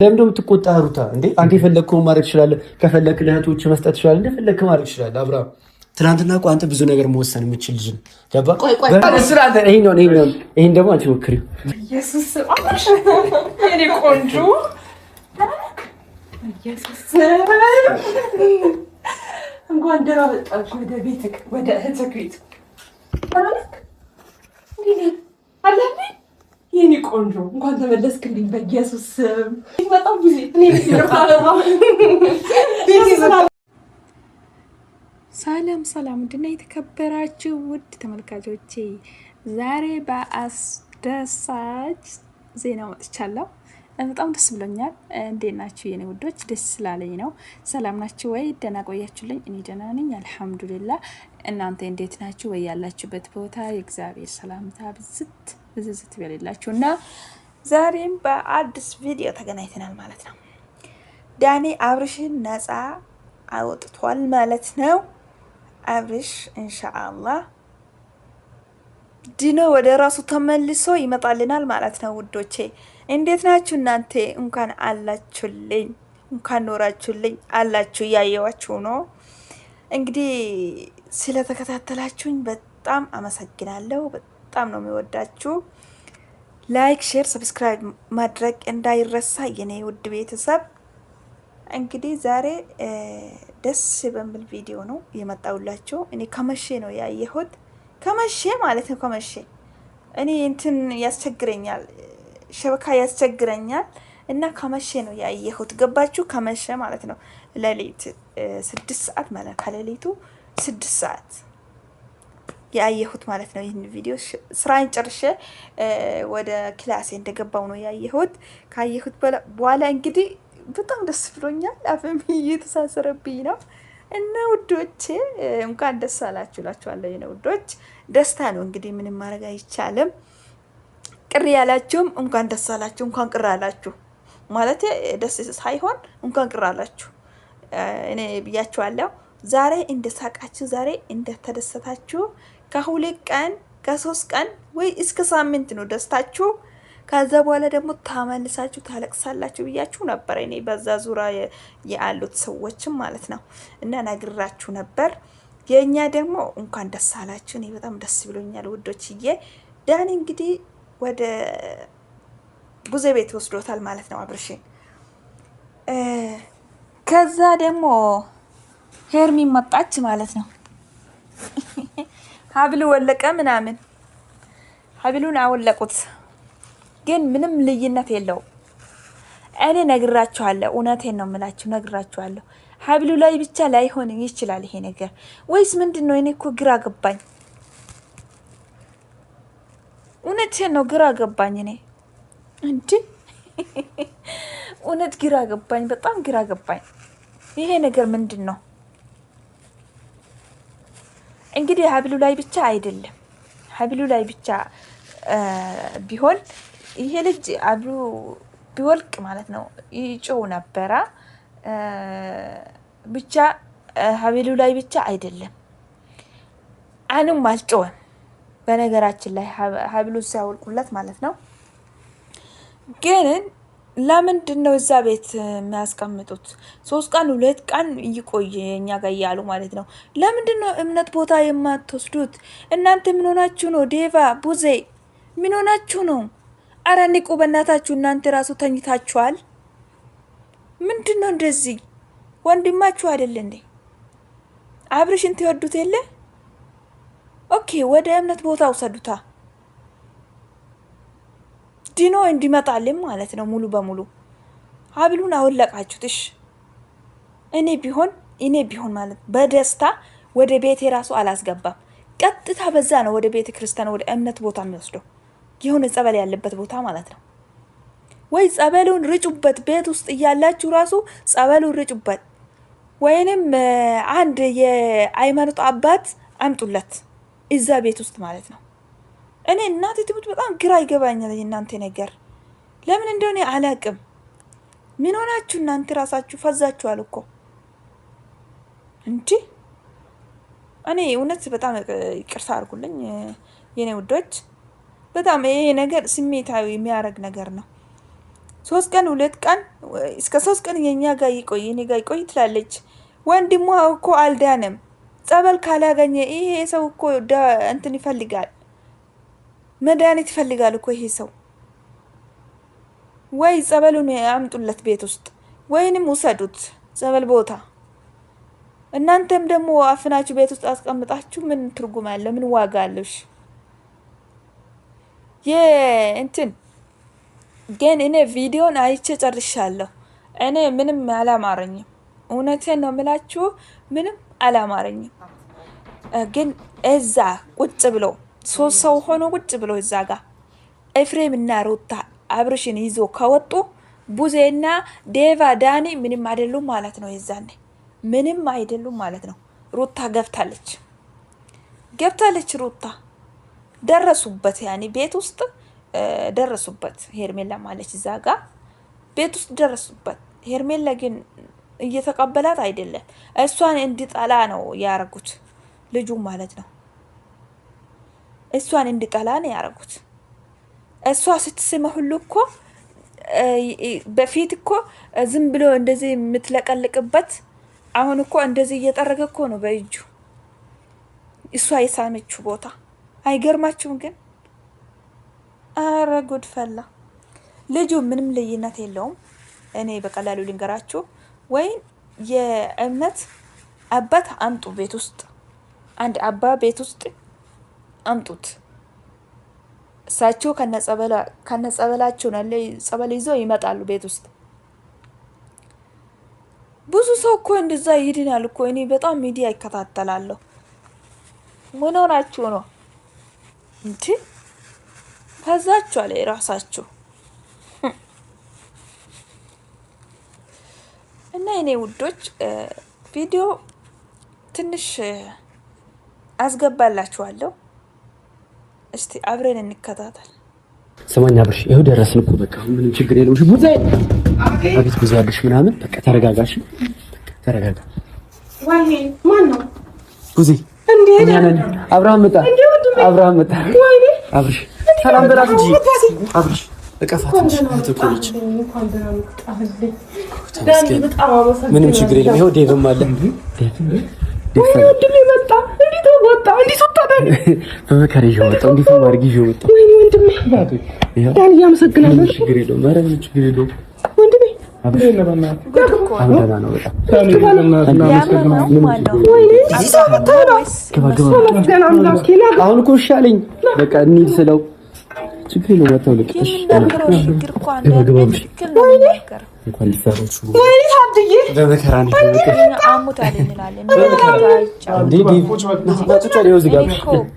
ለምን ነው የምትቆጣ ሩታ? እንዴ አንተ የፈለግከውን ማድረግ ትችላለህ። ከፈለክ ለእህቶች መስጠት ትችላለህ። እንደፈለግክ ማድረግ ትችላለህ። አብርሃም ትናንትና እኮ አንተ ብዙ ነገር መወሰን የምችል ልጅ ነው። ገባህ? ይሄን ደግሞ አንቺ ሞክሪው። ኢየሱስ የኔ ቆንጆ ኢየሱስ እንኳን ደህና መጣህ ወደ ቤትክ፣ ወደ እህትክ ቤት። አለህልኝ የኔ ቆንጆ እንኳን ተመለስክልኝ። በኢየሱስ በጣም ጊዜ ሰላም ሰላም፣ ውድና የተከበራችሁ ውድ ተመልካቾቼ ዛሬ በአስደሳች ዜና መጥቻለሁ። በጣም ደስ ብሎኛል። እንዴት ናችሁ የኔ ውዶች? ደስ ስላለኝ ነው። ሰላም ናችሁ ወይ? ደህና ቆያችሁልኝ? እኔ ደህና ነኝ አልሐምዱሊላ። እናንተ እንዴት ናችሁ ወይ? ያላችሁበት ቦታ የእግዚአብሔር ሰላምታ ብዝት ብዝዝት ይበልላችሁ እና ዛሬም በአዲስ ቪዲዮ ተገናኝተናል ማለት ነው። ዳኒ አብርሽን ነፃ አውጥቷል ማለት ነው። አብርሽ ኢንሻአላህ ድኖ ወደ ራሱ ተመልሶ ይመጣልናል ማለት ነው። ውዶቼ እንዴት ናችሁ እናንተ? እንኳን አላችሁልኝ፣ እንኳን ኖራችሁልኝ አላችሁ። እያየዋችሁ ነው እንግዲህ። ስለተከታተላችሁኝ በጣም አመሰግናለሁ። በጣም ነው የሚወዳችሁ። Like፣ share፣ subscribe ማድረግ እንዳይረሳ የኔ ውድ ቤተሰብ። እንግዲህ ዛሬ ደስ በሚል ቪዲዮ ነው የመጣሁላችሁ። እኔ ከመቼ ነው ያየሁት፣ ከመቼ ማለት ነው ከመቼ። እኔ እንትን ያስቸግረኛል፣ شبكة ያስቸግረኛል እና ከመቼ ነው ያየሁት። ገባችሁ? ከመቼ ማለት ነው ሌሊት 6 ሰዓት ማለት ከሌሊቱ 6 ሰዓት ያየሁት ማለት ነው። ይህን ቪዲዮ ስራዬን ጨርሼ ወደ ክላሴ እንደገባው ነው ያየሁት። ካየሁት በኋላ እንግዲህ በጣም ደስ ብሎኛል። አፍም እየተሳሰረብኝ ነው እና ውዶቼ እንኳን ደስ አላችሁ እላችኋለሁ። የኔ ውዶች ደስታ ነው እንግዲህ ምንም ማድረግ አይቻልም። ቅር ያላችሁም እንኳን ደስ አላችሁ፣ እንኳን ቅር አላችሁ ማለት ደስ ሳይሆን እንኳን ቅር አላችሁ እኔ ብያችኋለሁ። ዛሬ እንደሳቃችሁ፣ ዛሬ እንደተደሰታችሁ ከ2 ቀን ከ3 ቀን ወይ እስከ ሳምንት ነው ደስታችሁ። ከዛ በኋላ ደግሞ ታመልሳችሁ ታለቅሳላችሁ ብያችሁ ነበር። እኔ በዛ ዙሪያ ያሉት ሰዎችም ማለት ነው እና ነግራችሁ ነበር። የእኛ ደግሞ እንኳን ደስ አላችሁ። እኔ በጣም ደስ ብሎኛል ውዶችዬ። ዳኒ እንግዲህ ወደ ቡዜ ቤት ወስዶታል ማለት ነው አብርሽን። ከዛ ደግሞ ሄርሚ መጣች ማለት ነው። ሀብሉ ወለቀ ምናምን ሀብሉን አወለቁት፣ ግን ምንም ልዩነት የለውም። እኔ ነግራችኋለሁ፣ እውነቴን ነው የምላችሁ፣ ነግራችኋለሁ። ሀብሉ ላይ ብቻ ላይሆን ይችላል ይሄ ነገር ወይስ ምንድን ነው? እኔ እኮ ግራ ገባኝ። እውነቴን ነው ግራ ገባኝ። እኔ እንዲ እውነት ግራ ገባኝ፣ በጣም ግራ ገባኝ። ይሄ ነገር ምንድን ነው? እንግዲህ ሀብሉ ላይ ብቻ አይደለም። ሀብሉ ላይ ብቻ ቢሆን ይሄ ልጅ ሀብሉ ቢወልቅ ማለት ነው ይጮው ነበረ። ብቻ ሀብሉ ላይ ብቻ አይደለም፣ አንም አልጮኸም። በነገራችን ላይ ሀብሉ ሲያወልቁለት ማለት ነው ግን ለምንድን ነው እዛ ቤት የሚያስቀምጡት? 3 ቀን 2 ቀን ይቆይ እኛ ጋር እያሉ ማለት ነው። ለምንድን ነው እምነት ቦታ የማትወስዱት? እናንተ ምን ሆናችሁ ነው? ዴቫ ቡዜ ምን ሆናችሁ ነው? አረ ንቁ በእናታችሁ። እናንተ ራሱ ተኝታችኋል። ምንድን ነው እንደዚህ? ወንድማችሁ አይደል እንዴ? አብርሽን ትወዱት የለ? Okay፣ ወደ እምነት ቦታ ውሰዱታ። ድኖ እንዲመጣልን ማለት ነው ሙሉ በሙሉ ሀብሉን አወለቃችሁት። እሽ እኔ ቢሆን ማለት በደስታ ወደ ቤቴ ራሱ አላስገባም። ቀጥታ በዛ ነው ወደ ቤተ ክርስቲያን ወደ እምነት ቦታ የሚወስደው የሆነ ጸበል ያለበት ቦታ ማለት ነው። ወይ ጸበሉን ርጩበት፣ ቤት ውስጥ እያላችሁ ራሱ ጸበሉን ርጩበት፣ ወይንም አንድ የሃይማኖት አባት አምጡለት እዛ ቤት ውስጥ ማለት ነው። እኔ እናቴ ትሙት በጣም ግራ ይገባኛል የእናንተ ነገር ለምን እንደሆነ አላቅም። ምን ሆናችሁ እናንተ ራሳችሁ ፈዛችኋል እኮ እንጂ። እኔ እውነት በጣም ይቅርታ አድርጉልኝ የኔ ውዶች፣ በጣም ይሄ ነገር ስሜታዊ የሚያደርግ ነገር ነው። 3 ቀን 2 ቀን እስከ 3 ቀን የኛ ጋር ይቆይ እኔ ጋር ይቆይ ትላለች። ወንድሟ እኮ አልዳንም። ጸበል ካላገኘ ይሄ ሰው እኮ እንትን ይፈልጋል፣ መድኃኒት ይፈልጋል እኮ ይሄ ሰው። ወይ ጸበሉን አምጡለት ቤት ውስጥ ወይንም ውሰዱት ጸበል ቦታ። እናንተም ደግሞ አፍናችሁ ቤት ውስጥ አስቀምጣችሁ ምን ትርጉም አለው? ምን ዋጋ አለው? የእንትን ግን እኔ ቪዲዮን አይቼ ጨርሻለሁ። እኔ ምንም አላማረኝም። እውነቴን ነው የምላችሁ፣ ምንም አላማረኝም። ግን እዛ ቁጭ ብሎ 3 ሰው ሆኖ ቁጭ ብሎ እዛ ጋር ኤፍሬም እና ሩታ አብርሽን ይዞ ከወጡ ቡዜና ዴቫ ዳኒ ምንም አይደሉም ማለት ነው። የዛኔ ምንም አይደሉም ማለት ነው። ሩታ ገብታለች ገብታለች። ሩታ ደረሱበት፣ ያኔ ቤት ውስጥ ደረሱበት። ሄርሜላ ማለች እዛ ጋ ቤት ውስጥ ደረሱበት። ሄርሜላ ግን እየተቀበላት አይደለም። እሷን እንዲጠላ ነው ያረጉት፣ ልጁ ማለት ነው። እሷን እንዲጠላ ነው ያረጉት። እሷ ስትስመ ሁሉ እኮ በፊት እኮ ዝም ብሎ እንደዚህ የምትለቀልቅበት አሁን እኮ እንደዚህ እየጠረገ እኮ ነው በእጁ እሷ የሳመችው ቦታ። አይገርማችሁም ግን? አረ ጉድ ፈላ። ልጁ ምንም ልዩነት የለውም። እኔ በቀላሉ ልንገራችሁ፣ ወይ የእምነት አባት አምጡ፣ ቤት ውስጥ አንድ አባ ቤት ውስጥ አምጡት። እሳቸው ከነጸበላቸው ጸበል ይዘው ይመጣሉ ቤት ውስጥ። ብዙ ሰው እኮ እንደዛ ይድናል እኮ። እኔ በጣም ሚዲያ ይከታተላለሁ። ምን ሆናችሁ ነው እንዴ? ፈዛችኋል የራሳችሁ። እና የኔ ውዶች ቪዲዮ ትንሽ አስገባላችኋለሁ። እስቲ አብረን እንከታተል። ስማኝ አብርሽ፣ ይኸው ደረስን እኮ በቃ ምንም ችግር የለውም። እሺ ቡዜ፣ አቤት ቡዜ አለሽ ምናምን በቃ ተረጋጋሽ፣ ተረጋጋ። ወይኔ ማን ነው ቡዜ? እኛ ነን። አብርሃም መጣ፣ አብርሃም መጣ። አብርሽ ሰላም በላት እንጂ አብርሽ፣ እቀፋት እንጂ እህት እኮ ነች። ምንም ችግር የለም። ይኸው ዴቭም አለ። ወይኔ ወንድሜ መጣ። እንዴት ወጣ? እንዴት ወጣ? ዳኒ በመከራ ይዤው ወጣሁ። እንዴት ማድረግ ይዤው ወጣሁ። ወይኔ ወንድሜ ዳኒ እያመሰግናለሁ። ምንም ችግር የለውም። ኧረ ምንም ችግር የለውም ወንድሜ። አሁን ደህና ነው በጣም። አሁን እኮ እሺ አለኝ። በቃ እንሂድ ስለው ችግር የለውም አታውልቅ። እሺ እንኳን ሊፈራችሁ በመከራ ነው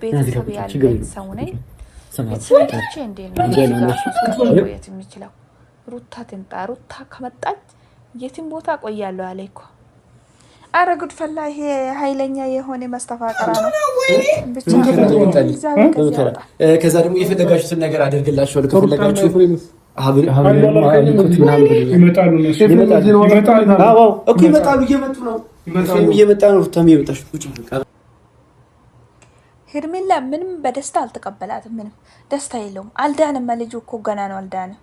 ቤተሰብ ያለኝ ሰው ነኝ። ቤተሰቦቼ እንዴት ነው መቆየት የሚችለው? ሩታ ትምጣ። ሩታ ከመጣች የትም ቦታ ቆያለሁ አለ እኮ። አረ ጉድ ፈላ። ይሄ ኃይለኛ የሆነ መስተፋቀራ ነው። ከዛ ደግሞ የፈለጋችሁትን ነገር አደርግላችኋለሁ። ከፈለጋችሁ ይመጣሉ፣ እየመጡ ነው፣ እየመጣ ነው። ሩታም እየመጣች ሄርሜላ ምንም በደስታ አልተቀበላትም። ምንም ደስታ የለውም። አልዳንም። ልጁ እኮ ገና ነው። አልዳንም።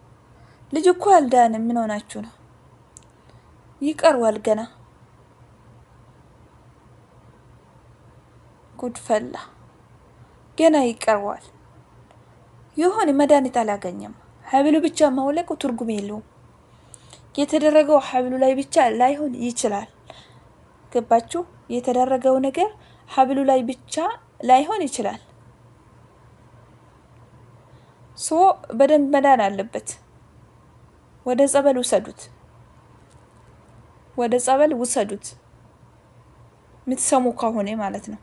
ልጁ እኮ አልዳንም። ምን ሆናችሁ ነው? ይቀርዋል ገና። ጉድ ፈላ። ገና ይቀርዋል። የሆነ መድኃኒት አላገኘም። ሀብሉ ብቻ ማውለቁ ትርጉም የለውም። የተደረገው ሀብሉ ላይ ብቻ ላይሆን ይችላል። ገባችሁ? የተደረገው ነገር ሀብሉ ላይ ብቻ ላይሆን ይችላል። so በደንብ መዳን አለበት። ወደ ጸበል ውሰዱት፣ ወደ ጸበል ውሰዱት። የምትሰሙ ከሆነ ማለት ነው።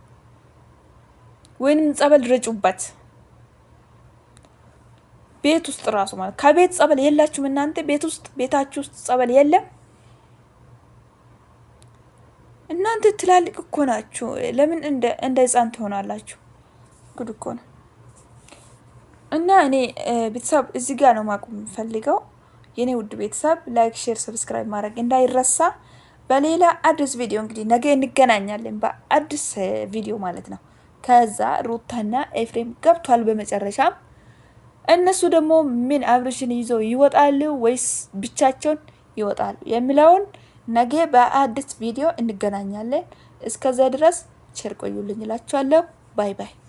ወይንም ጸበል ረጩበት ቤት ውስጥ ራሱ ማለት ከቤት ጸበል የላችሁም እናንተ ቤት ውስጥ ቤታችሁ ውስጥ ጸበል የለም። እናንተ ትላልቅ እኮ ናችሁ። ለምን እንደ ሕፃን ትሆናላችሁ? ጉድ እኮ ነው። እና እኔ ቤተሰብ እዚህ ጋር ነው ማቆም የምፈልገው። የኔ ውድ ቤተሰብ like፣ share፣ subscribe ማድረግ እንዳይረሳ። በሌላ አዲስ ቪዲዮ እንግዲህ ነገ እንገናኛለን፣ በአዲስ ቪዲዮ ማለት ነው። ከዛ ሩታና ኤፍሬም ገብቷል። በመጨረሻም እነሱ ደግሞ ምን አብርሽን ይዘው ይወጣሉ ወይስ ብቻቸውን ይወጣሉ የሚለውን ነገ በአዲስ ቪዲዮ እንገናኛለን። እስከዛ ድረስ ቸር ቆዩልኝ እላችኋለሁ። Bye bye።